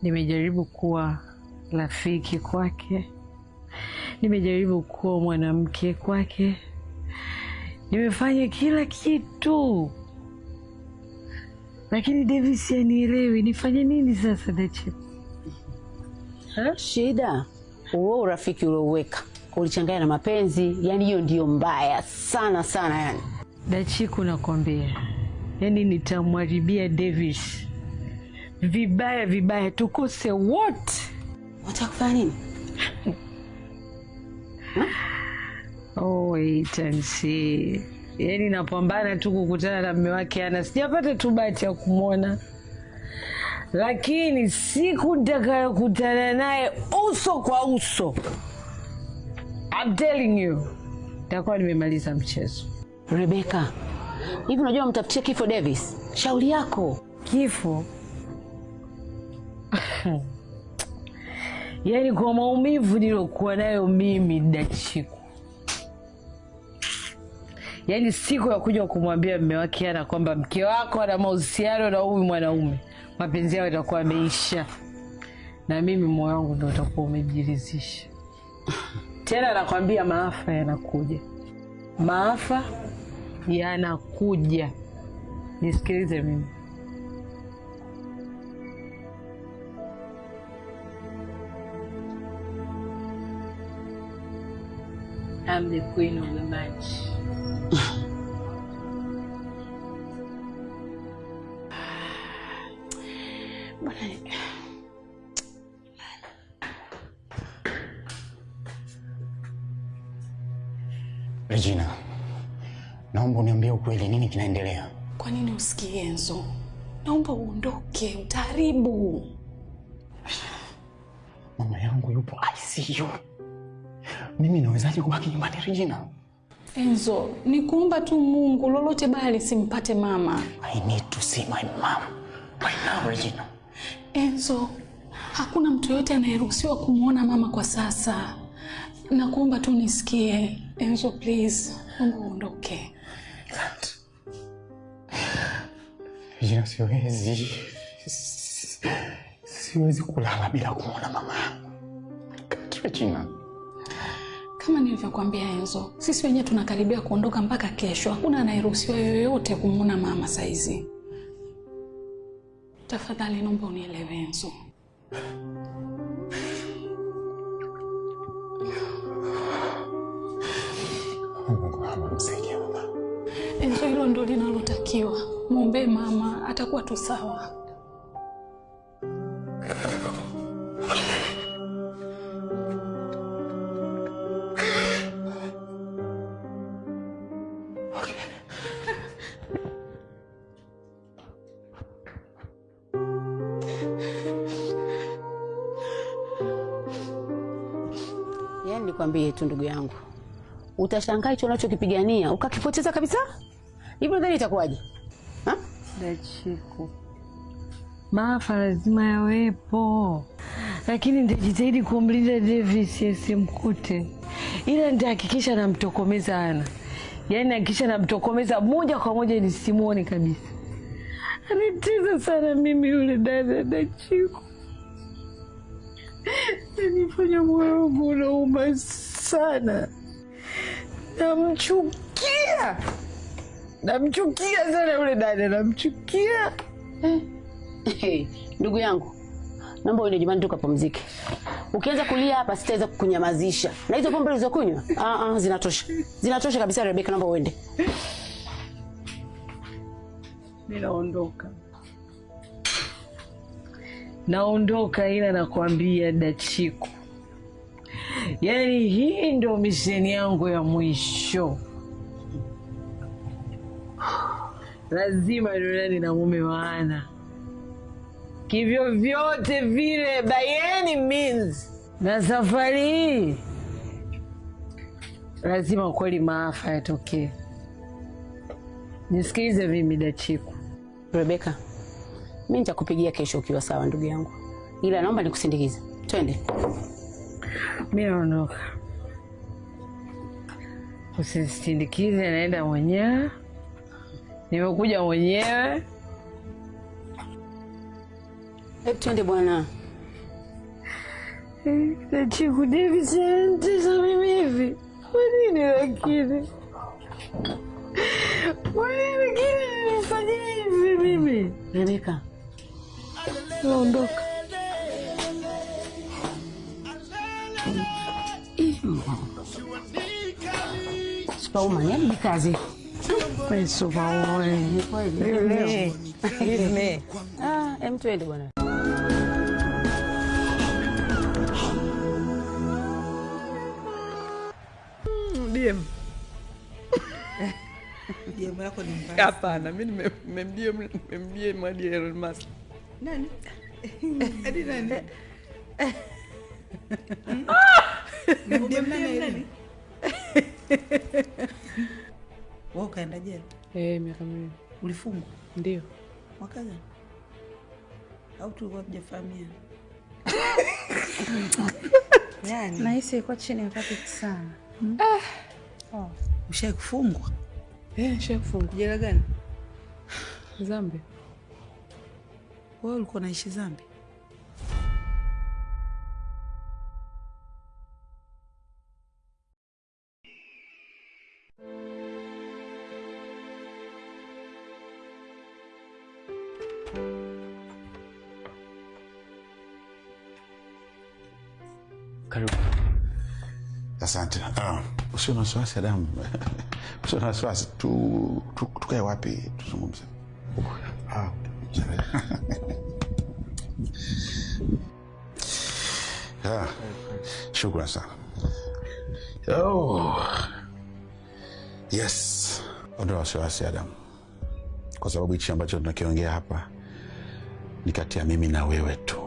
Nimejaribu kuwa rafiki kwake, nimejaribu kuwa mwanamke kwake, nimefanya kila kitu, lakini Davis hanielewi. Nifanye nini sasa Dachiku? Shida huo urafiki uliouweka ulichanganya na mapenzi, yani hiyo ndiyo mbaya sana sana. Yani Dachiku, nakwambia, yani nitamharibia Davis vibaya vibaya, tukose wote. Unataka kufanya nini? Oh, wait and see. Yani napambana tu kukutana na mume wake Ana, sijapata tu bahati ya kumwona, lakini siku nitakayokutana naye uso kwa uso, I'm telling you, nitakuwa nimemaliza mchezo. Rebecca, hivi unajua mtafutie kifo Davis? Shauri yako. Kifo? Yaani kwa maumivu nilokuwa nayo mimi Dachiku, yaani siku ya kuja kumwambia mume wake Ana kwamba mke wako ana mahusiano na huyu mwanaume, mapenzi yao yatakuwa yameisha, na mimi moyo wangu ndio utakuwa umejiridhisha. Tena nakwambia maafa yanakuja, maafa yanakuja. Nisikilize mimi. I'm the queen of the match. Regina, naomba uniambie ukweli, nini kinaendelea? Kwa nini usikie Enzo? Naomba uondoke, utaharibu. Mama yangu yupo ICU. Mimi nawezaje kubaki nyumbani Regina? Enzo, nikuomba tu Mungu lolote baya lisimpate mama. I need to see my mom right now, Regina. Enzo, hakuna mtu yote anayeruhusiwa kumuona mama kwa sasa. Nakuomba tu nisikie. Enzo, please, Mungu uondoke. Regina, siwezi. Siwezi kulala bila kumuona mama yangu. Regina. Kama nilivyokuambia Enzo, sisi wenyewe tunakaribia kuondoka mpaka kesho. Hakuna anayeruhusiwa yoyote kumuona mama saizi. Tafadhali naomba unielewe Enzo. Mungu amsaidie mama. Enzo, hilo ndio linalotakiwa. Muombe mama, atakuwa tu sawa. Yaani nikwambie tu ndugu yangu, utashangaa hicho unachokipigania ukakipoteza kabisa. Hivi nadhani itakuwaje? Ha? Dachiku, maafa lazima yawepo, lakini nitajitahidi kumlinda Davis asimkute, ila nitahakikisha namtokomeza Ana. Yaani hakikisha namtokomeza moja kwa moja nisimuone kabisa. Anitesa sana mimi yule dada Dachiku. Nifanya moyo wangu unauma sana. Namchukia. Namchukia sana yule dada, namchukia. Hey, ndugu yangu, naomba uende nyumbani tukapumzike. Ukianza kulia hapa sitaweza kukunyamazisha. Na hizo pombe ulizokunywa? Zinatosha. Zinatosha kabisa Rebecca, naomba uende. Ninaondoka. Naondoka, ila nakwambia Dachiku, yaani hii ndio misheni yangu ya mwisho. Lazima nionane na mume wa Ana kivyo vyote vile, by any means. Na safari hii lazima kweli maafa yatokee. Nisikilize mimi Dachiku. Rebecca, mimi nitakupigia kesho ukiwa sawa ndugu yangu, ila naomba nikusindikize. Twende. Mimi naondoka. Usisindikize, naenda mwenyewe. Nimekuja mwenyewe. Hebu twende bwana. Chiku Davis ananitesa mimi hivi. Kwa nini lakini? Kwa nini lakini nifanyie hivi mimi? Rebeka. Naondoka. Superwoman, yaani jikaze. Kweli Superwoman. Kweli. Leave me. Ah, em tuende bwana. DM. DM yako ni mbaya. Hapana, mimi nimemdm hadi Elon Musk. Nani? Hadi nani? DM nani? Wewe ukaenda jela? Miaka miwili. Ulifungwa? Ndio. Mwaka gani? Au tulikuwa tujafahamiana? Nani? Nahisi ilikuwa chini ya carpet sana. Oh. Ushawahi kufungwa? Nishawahi kufungwa. Jela gani? Zambia. Wewe ulikuwa unaishi Zambia? Karibu. Asante. Usio na wasiwasi Adam. Usio na wasiwasi. Tukae wapi tuzungumze? Shukrani sana. Oh. Yes. Ondoa wasiwasi Adam. Kwa sababu hichi ambacho tunakiongea hapa ni kati ya mimi na wewe tu.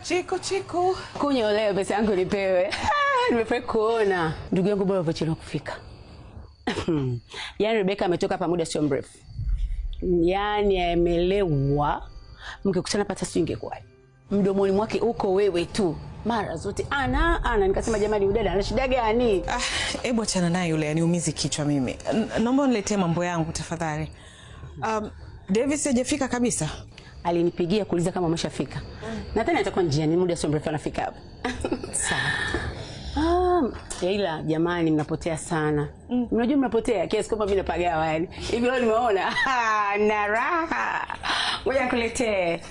Chiku chiku. Kunywa leo pesa yangu nipewe. Nimefurahi kuona. Ndugu yangu bora umechelewa kufika. Yaani Rebeka ametoka hapa muda sio mrefu. Yaani amelewa. Mkikutana pata sio ingekuwa. Mdomoni mwake uko wewe tu. Mara zote ana nikasema jamani udada ana shida gani? Hebu achana naye yule, aniumizi kichwa mimi. Naomba uniletee mambo yangu tafadhali. Davis hajafika kabisa. Alinipigia kuuliza kama ameshafika. Nadhani atakuwa njiani, muda sio mrefu anafika hapa. Sawa. Ila jamani mnapotea sana. Mnajua mnapotea kiasi kwamba mimi napagawa yani. Hivi leo nimeona na raha. Ngoja nikuletee.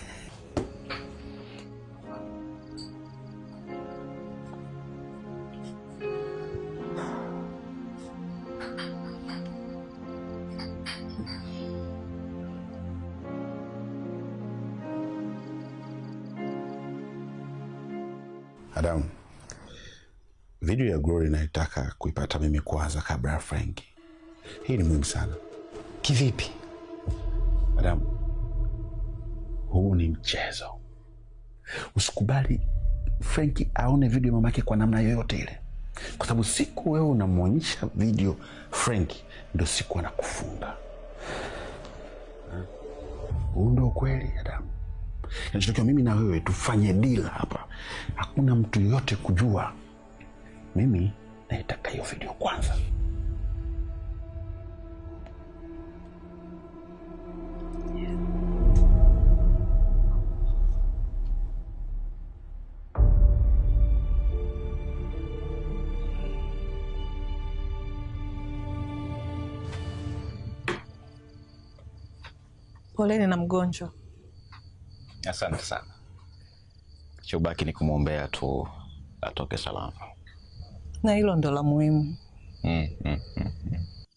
Adam, video ya Glory naitaka kuipata mimi kwanza kabla ya Frank. Hii ni muhimu sana. Kivipi? Adam, huu ni mchezo. Usikubali Frank aone video ya mamake kwa namna yoyote ile. Kwa sababu siku wewe unamuonyesha video Frank, ndio siku anakufunga. Huu ndio kweli Adam. Kinachotakiwa mimi na wewe tufanye deal hapa. Hakuna mtu yote kujua. Mimi naitaka hiyo video kwanza. Poleni na mgonjwa. Asante sana. Chobaki ni kumwombea tu atoke salama. Na hilo ndo la muhimu.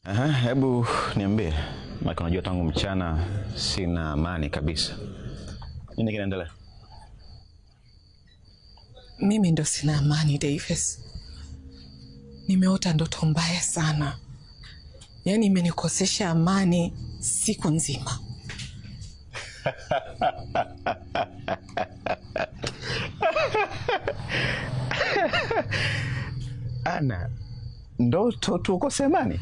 Aha, hebu niambie. Maana unajua tangu mchana sina amani kabisa. Nini kinaendelea? Mimi ndo sina amani Davis. Nimeota ndoto mbaya sana. Yaani imenikosesha amani siku nzima. Ana, ndoto tu ukose amani?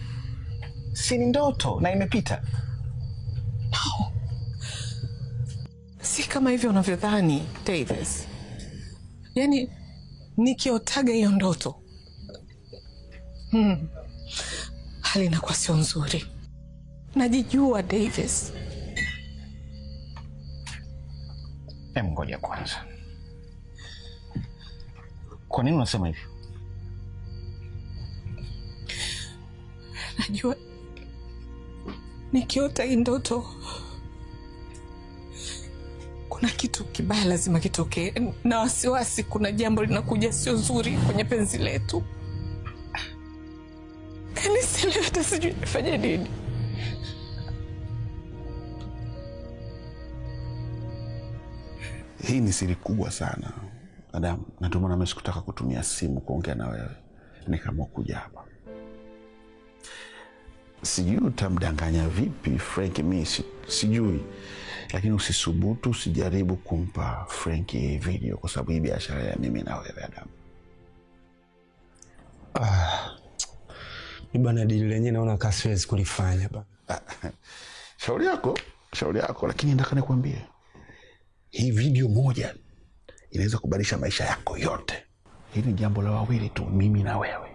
Si ni ndoto na imepita. No. Si kama hivyo unavyodhani, Davis. Yaani nikiotaga hiyo ndoto. hali inakuwa sio nzuri. Najijua Davis. Ngoja kwanza. Kwa nini unasema hivyo? Najua nikiota hii ndoto kuna kitu kibaya lazima kitokee, na wasiwasi kuna jambo linakuja sio zuri kwenye penzi letu. Yaani sielewi hata sijui nifanye nini. Hii ni siri kubwa sana, Adam, na ndio maana mimi sikutaka kutumia simu kuongea na wewe. Nikaamua kuja hapa. Sijui utamdanganya vipi Frank, mimi sijui. Lakini usisubutu, usijaribu kumpa Frank hii video kwa sababu hii biashara ya mimi na wewe, Adam. Ni bana, deal lenyewe naona kama siwezi kulifanya bana. Shauri yako, shauri yako, lakini nataka nikwambie hii video moja inaweza kubadilisha maisha yako yote. Hili ni jambo la wawili tu, mimi na wewe.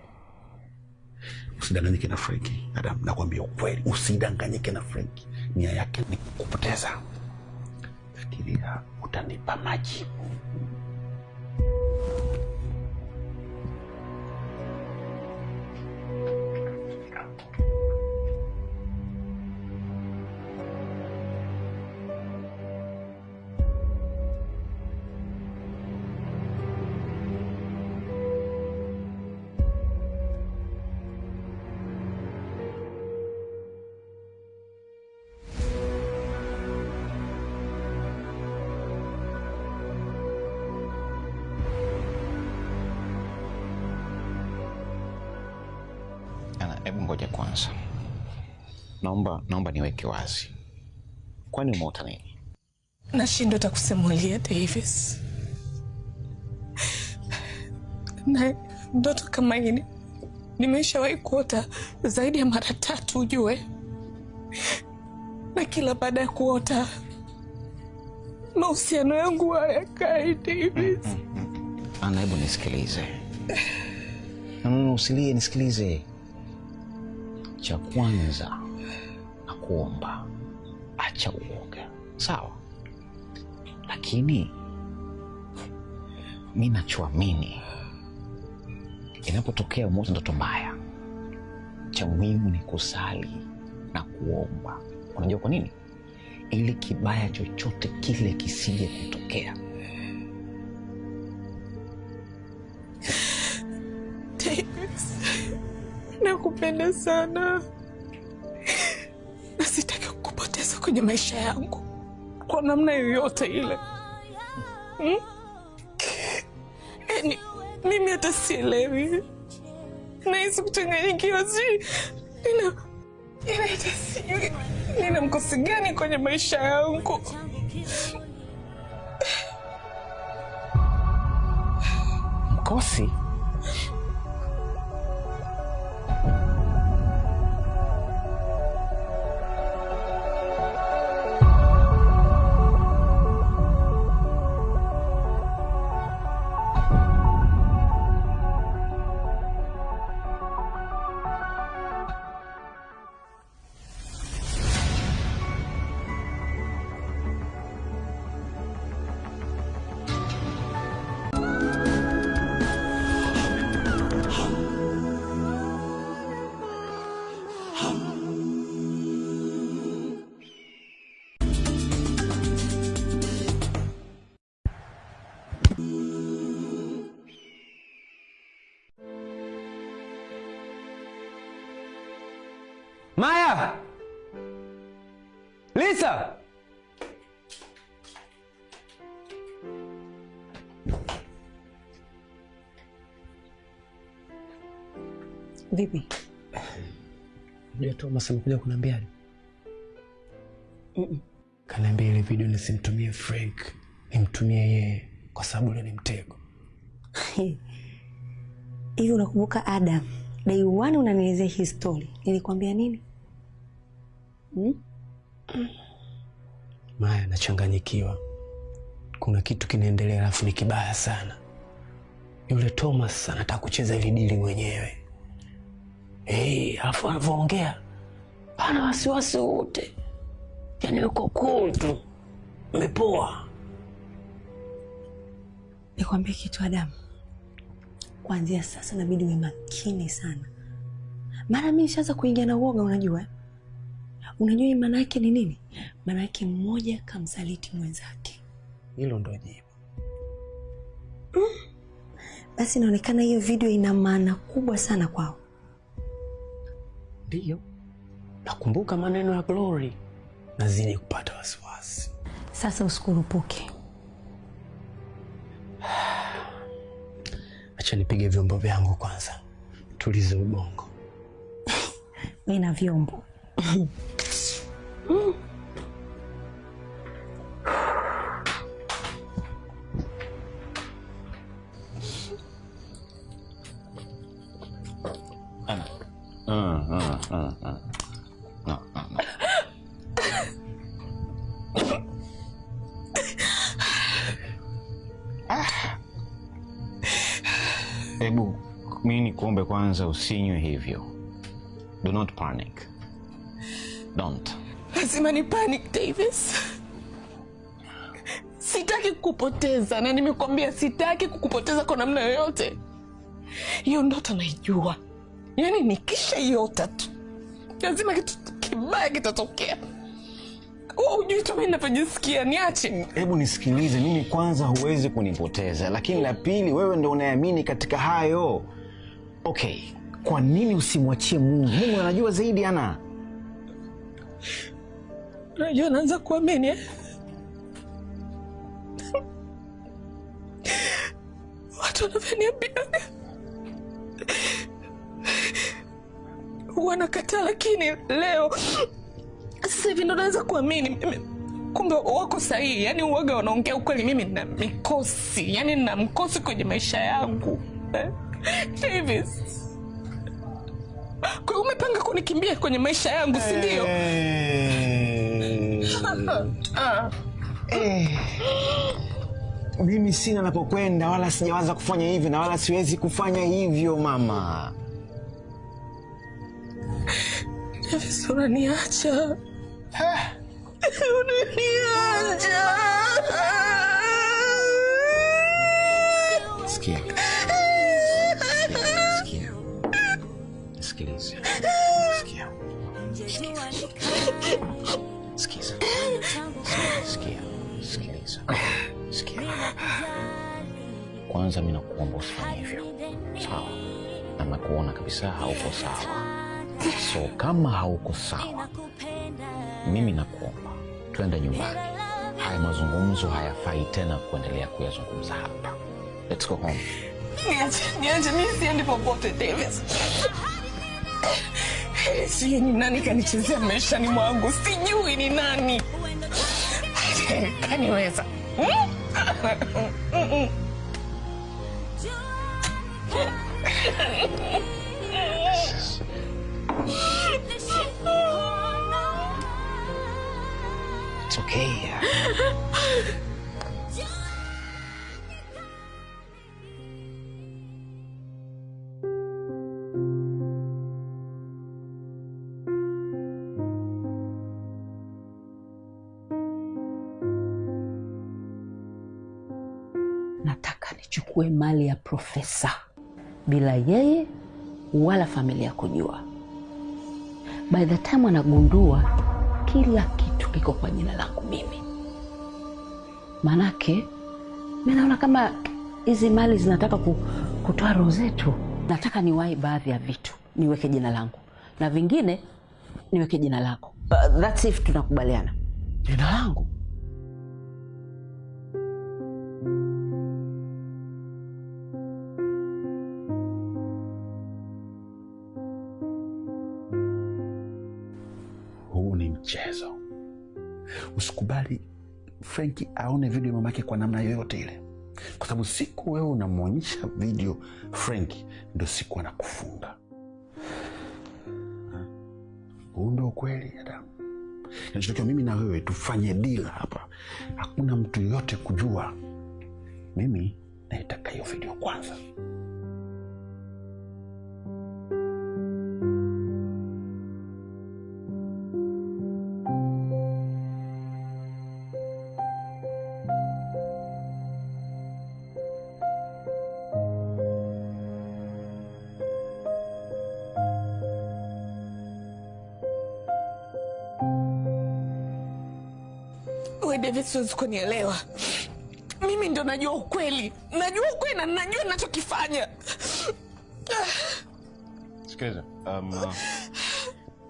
Usidanganyike na Frank, Adam, nakwambia ukweli, usidanganyike na Frank. Nia yake ni kukupoteza. Fikiria, utanipa majibu. Hebu ngoja kwanza. Naomba niweke wazi. Kwani umeota nini? Nashindwa hata kusimulia Davis. Na ndoto kama hii nimeshawahi kuota zaidi ya mara 3 ujue. Na kila baada ya kuota mahusiano yangu hayakai, Davis. Ana, hebu nisikilize. No, usilie, nisikilize. Cha kwanza nakuomba, acha uoga, sawa? Lakini mimi nachoamini, inapotokea umeota ndoto mbaya, cha muhimu ni kusali na kuomba. Unajua kwa nini? Ili kibaya chochote kile kisije kutokea. Davis, nakupenda sana na sitaki kukupoteza kwenye maisha yangu kwa namna yoyote ile. Yaani mimi hata sielewi, nahisi kuchanganyikiwa, sijui hata sijui nina mkosi gani kwenye maisha yangu. Mkosi? Maya! Lisa! Vipi? Unajua Thomas amekuja kuniambia. Kaniambia ile video nisimtumie Frank, nimtumie yeye kwa sababu ile ni mtego. Hivi unakumbuka Adam, day 1 unanielezea hii story. Nilikwambia nini? Maya, nachanganyikiwa. Kuna kitu kinaendelea alafu ni kibaya sana. Yule Thomas anataka kucheza ile dili mwenyewe. Alafu anavyoongea ana wasiwasi wote, yaani yuko cool tu, amepoa. Nikwambie kitu Adamu, kuanzia sasa inabidi uwe makini sana, maana mimi nishaanza kuingia na uoga. Unajua unajua maana yake ni nini? Maana yake mmoja kamsaliti mwenzake. Hilo ndo jibu. Basi inaonekana hiyo video ina maana kubwa sana kwao. Ndiyo, nakumbuka maneno ya Glory, nazidi kupata wasiwasi. Sasa usikurupuke. Acha nipige vyombo vyangu kwanza, tulize ubongo. Mimi na vyombo. Ana. No. Hebu mimi nikuombe kwanza usinywe hivyo. Do not panic. Don't. Lazima ni panic, Davis. Sitaki kukupoteza, na nimekwambia sitaki kukupoteza kwa namna yoyote. Hiyo ndoto naijua. Yaani nikishaiota tu lazima kitu kibaya kitatokea. Wewe hujui tu mimi ninavyojisikia, niache. Hebu nisikilize, mimi kwanza huwezi kunipoteza, lakini la pili wewe ndio unayeamini katika hayo. Okay, kwa nini usimwachie Mungu? Mungu anajua zaidi Ana. Unajua naanza kuamini eh? Watu wanavyoniambia wanakataa, lakini leo sasa hivi ndo naanza kuamini. Kumbe wako sahihi. Yaani uoga wanaongea ukweli. Mimi nina mikosi, yaani nina mkosi kwenye maisha yangu. Davis, kwa umepanga kunikimbia kwenye maisha yangu, si ndio? Mimi sina napokwenda, wala sijawaza kufanya hivyo na wala siwezi kufanya hivyo mama. Davis, unaniacha. Unaniacha. Sikia. Sikia. Sikiliza. Sikia. Sikiza. Sikia. Sikiliza. Sikia. Kwanza mimi nakuomba usifanye hivyo. Sawa? Na nakuona kabisa hauko sawa. So kama hauko sawa, mimi nakuomba twende nyumbani. Haya mazungumzo hayafai tena kuendelea kuyazungumza hapa. Let's go home. Niache, mimi siendi popote Davis. Sijui ni nani kanichezea maishani mwangu. Sijui ni nani kaniweza. It's okay. Nataka nichukue mali ya profesa bila yeye wala familia kujua. By the time anagundua kila kitu kiko kwa jina langu mimi. Manake mimi naona kama hizi mali zinataka kutoa roho zetu. Nataka niwahi baadhi ya vitu niweke jina langu na vingine niweke jina lako. That's if tunakubaliana. Jina langu? Huu ni mchezo. Usikubali Franki aone video mamake kwa namna yoyote ile. Kwa sababu siku wewe unamuonyesha video Franki, ndio siku anakufunga. Huu ndio ukweli, Adam. Kinachotakiwa mimi na wewe tufanye deal hapa. Hakuna mtu yoyote kujua. Mimi naitaka hiyo video kwanza. Davis, huwezi kunielewa. Mimi ndo najua ukweli. Najua ukweli na najua ninachokifanya. Sikiliza,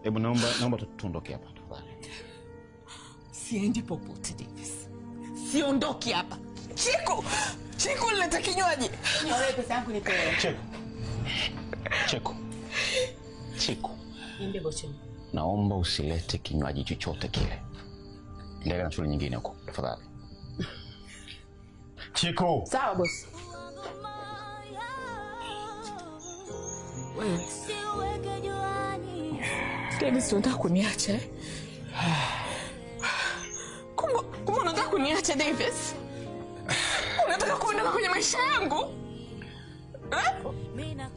hebu naomba tuondoke hapa tafadhali. Siendi popote Davis. Siondoki hapa. Chiku, Chiku nileta kinywaji. Wewe pesa yangu nipewe. Chiku. Chiku. Chiku. Niambie bosi. Naomba usilete kinywaji chochote kile. Endelea na shughuli nyingine huko tafadhali. Chiku. Sawa bosi. Wewe. Davis, unataka kuniacha eh? Kumbe unataka kuniacha Davis? Unataka kuondoka kwenye maisha yangu?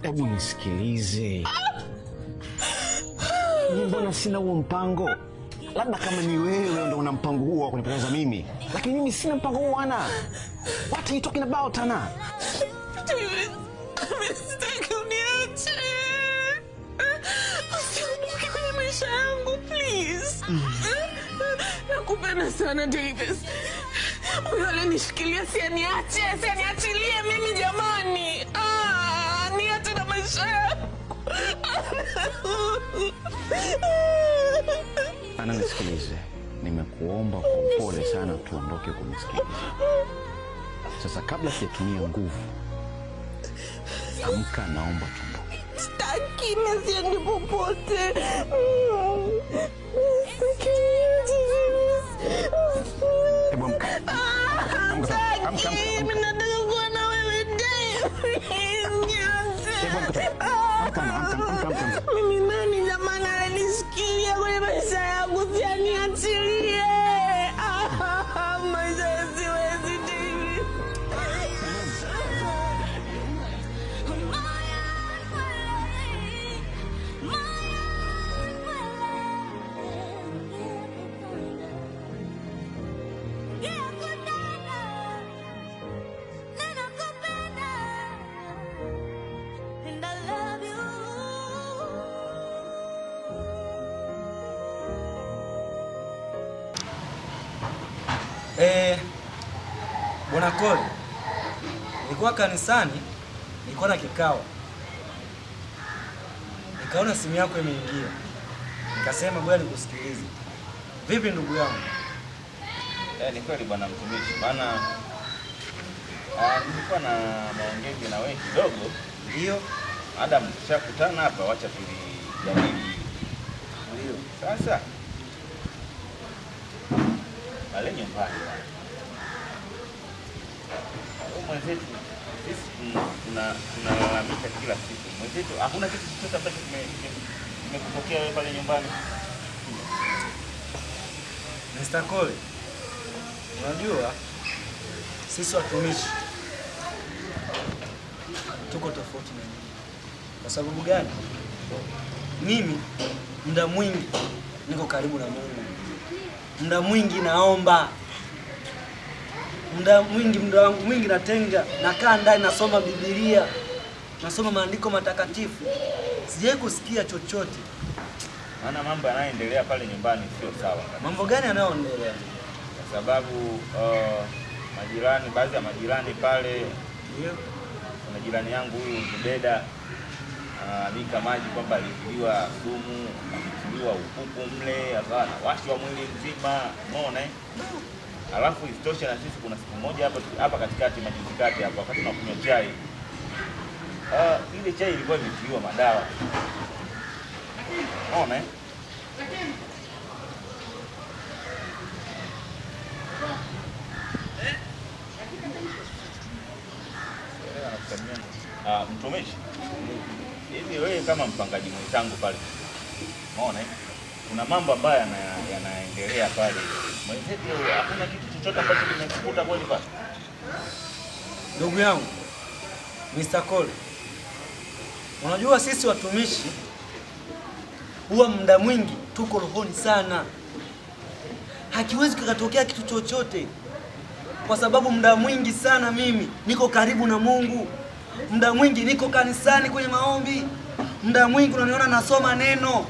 Hebu nisikilize. Mimi mbona sina huo mpango? Labda kama ni wewe ndo una mpango huo wa kunipoteza mimi. Lakini mimi sina mpango huo Ana. What are you talking about Ana? Davis, sitaki uniache. Usiondoke kwenye maisha yangu please. Nakupenda sana Davis. Huyo alinishikilia sianiache, sianiachilie mimi jamani. Niache na maisha yangu. Ana, nisikilize. Nimekuomba kwa upole sana tuondoke kunisikiliza. Sasa kabla sijatumia nguvu, amka, naomba tuondoke. Sitaki, nisiendi popote. Sitaki. Hebu amka. Amka. Mimi nataka kuwa na wewe Davis. Hebu amka. Amka. Mimi nani jamani ananishikilia kwenye maisha yangu, sianiachilie. Maisha siwezi Davis. Bwana Kole, nilikuwa kanisani, nilikuwa na kikao. Nikaona simu yako imeingia. Nikasema ngoja nikusikilize. Vipi ndugu yangu? Ni kweli bwana mtumishi, maana nilikuwa na maongezi na wewe kidogo. Ndio. Adam, tushakutana hapa, wacha tulijadili. Ndio. Sasa pale nyumbani mwenzetu sisi tunalalamika kila siku. Mwenzetu hakuna kitu chochote ambacho kimekutokea wewe pale nyumbani. Mr. Kole, unajua sisi watumishi tuko tofauti na nyinyi. Kwa sababu gani? Mimi muda mwingi niko karibu na Mungu. Muda mwingi naomba. Muda mwingi, muda wangu mwingi natenga, nakaa ndani nasoma Biblia, nasoma maandiko matakatifu. Sijawahi kusikia chochote. Maana mambo yanayoendelea pale nyumbani sio sawa. Mambo gani yanayoendelea? Kwa sababu majirani, baadhi ya majirani pale, ndio kuna jirani yangu huyu Zubeda analalamika maji kwamba alitiliwa sumu, alitiliwa ukuku mle, akawa anawashwa mwili mzima, umeona eh? Alafu isitoshe na sisi kuna siku moja hapa katikati majuzi kati hapa wakati tunakunywa chai. Ile chai ilikuwa imetiliwa madawa. Unaona eh? Mtumishi, hivi wewe kama mpangaji mwenzangu pale, unaona eh? Kuna mambo ambayo yanaendelea pale. Mwenzetu hakuna kitu chochote ambacho kimekukuta kweli pale? Ndugu yangu Mr. Cole, unajua sisi watumishi huwa muda mwingi tuko rohoni sana. Hakiwezi kikatokea kitu chochote, kwa sababu muda mwingi sana mimi niko karibu na Mungu. Muda mwingi niko kanisani kwenye maombi. Muda mwingi unaniona nasoma neno.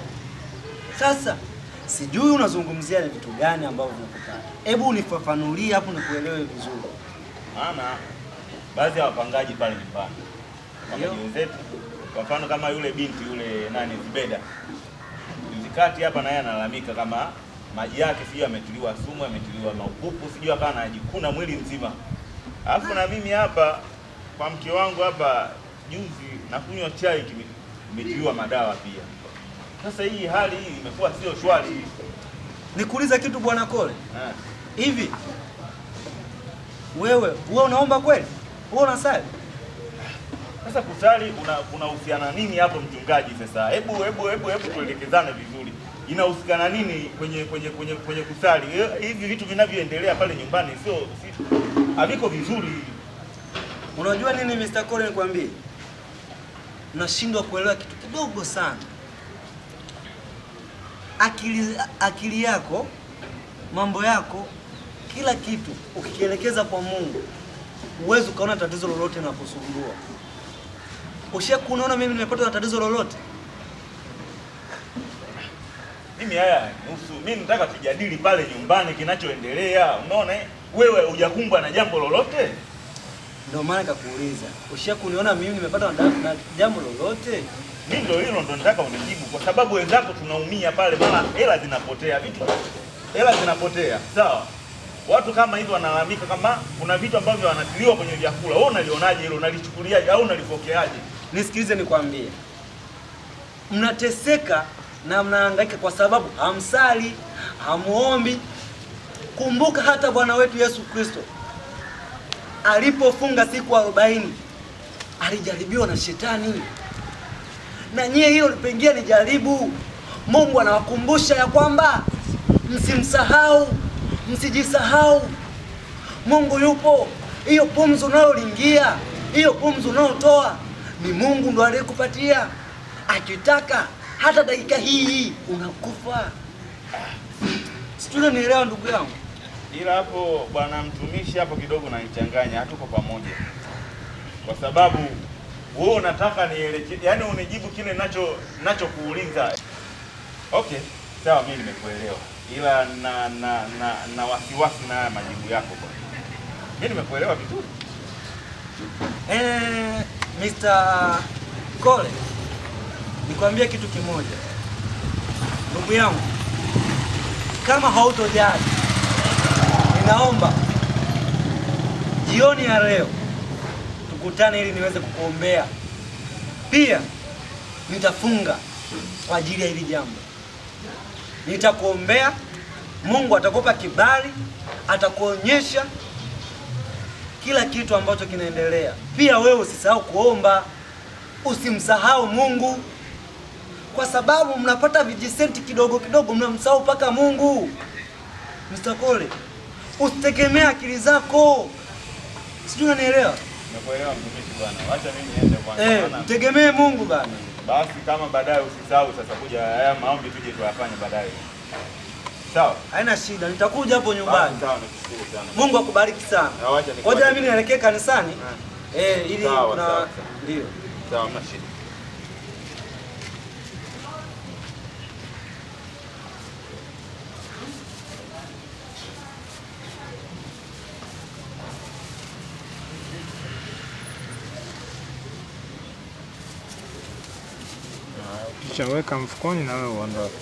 Sasa Sijui unazungumzia ni vitu gani ambavyo vinakupata. Hebu unifafanulie hapo nikuelewe vizuri. Maana baadhi ya wapangaji pale nyumbani, wapangaji wenzetu, kwa mfano kama yule binti yule nani Zubeda. Juzi kati hapa naye analalamika kama maji yake sijui ametiliwa sumu, ametiliwa maupupu, sijui akawa anajikuna mwili mzima. Alafu na mimi hapa kwa mke wangu hapa juzi nakunywa chai kimetiliwa madawa pia. Sasa hii hali hii imekuwa sio shwari. Nikuuliza kitu Bwana Kole. Hivi wewe unaomba kweli? Wewe unasali? Sasa kusali unahusiana nini hapo mchungaji sasa? Hebu tuelekezane vizuri. Inahusiana nini kwenye kusali? Hivi vitu vinavyoendelea pale nyumbani sio haviko vizuri. Unajua nini Mr. Kole nikwambie? Unashindwa kuelewa kitu kidogo sana. Akili yako, mambo yako, kila kitu ukikielekeza kwa Mungu, huwezi ukaona tatizo lolote na kusumbua. Ushakuona mimi nimepata na tatizo lolote? Mimi haya nusu, mimi nataka tujadili pale nyumbani kinachoendelea. Unaona wewe hujakumbwa na jambo lolote? Ndio maana nikakuuliza, ushakuniona mimi nimepata na jambo lolote? Mimi ndio hilo ndo nataka unijibu kwa sababu wenzako tunaumia pale, maana hela zinapotea, vitu hela zinapotea. Sawa. Watu kama hivyo wanalalamika kama kuna vitu ambavyo wanatiliwa kwenye vyakula. Wewe unalionaje hilo? Unalichukuliaje au unalipokeaje? Nisikilize nikwambie. Mnateseka na mnahangaika kwa sababu hamsali, hamuombi. Kumbuka hata Bwana wetu Yesu Kristo alipofunga siku 40 alijaribiwa na shetani. Na nyie hiyo pengine ni jaribu. Mungu anawakumbusha ya kwamba msimsahau, msijisahau. Mungu yupo. Hiyo pumzi unayoingia, hiyo pumzi unayotoa ni Mungu ndo aliyekupatia. Akitaka hata dakika hii unakufa. Sijui nielewa ndugu yangu. Ila hapo bwana mtumishi hapo kidogo nanichanganya, hatuko pamoja. Kwa sababu wewe unataka nielekee, yani unijibu kile ninachokuuliza. Okay, sawa mimi nimekuelewa. Ila na wasiwasi na haya majibu yako bwana. Mimi nimekuelewa vizuri. Mr. Kole, nikwambie kitu kimoja. Ndugu yangu, kama hautojali, ninaomba jioni ya leo tukutane ili niweze kukuombea. Pia nitafunga kwa ajili ya hili jambo. Nitakuombea, Mungu atakupa kibali, atakuonyesha kila kitu ambacho kinaendelea. Pia wewe usisahau kuomba, usimsahau Mungu. Kwa sababu mnapata vijisenti kidogo kidogo mnamsahau paka Mungu. Mr. Kole, usitegemee akili zako. Sijui unanielewa? Nakuelewa mtumishi bwana. Acha mimi niende kwanza. Mtegemee Mungu bwana. Basi kama baadaye usisahau sasa kuja haya maombi tuje tuyafanye baadaye. Sawa? Haina shida, nitakuja hapo nyumbani. Sawa, nakushukuru sana. Mungu akubariki sana. Ngoja mimi nielekee kanisani. Ili kuna ndio. Sawa, hamna shida. Kisha weka mfukoni na wewe uondoke.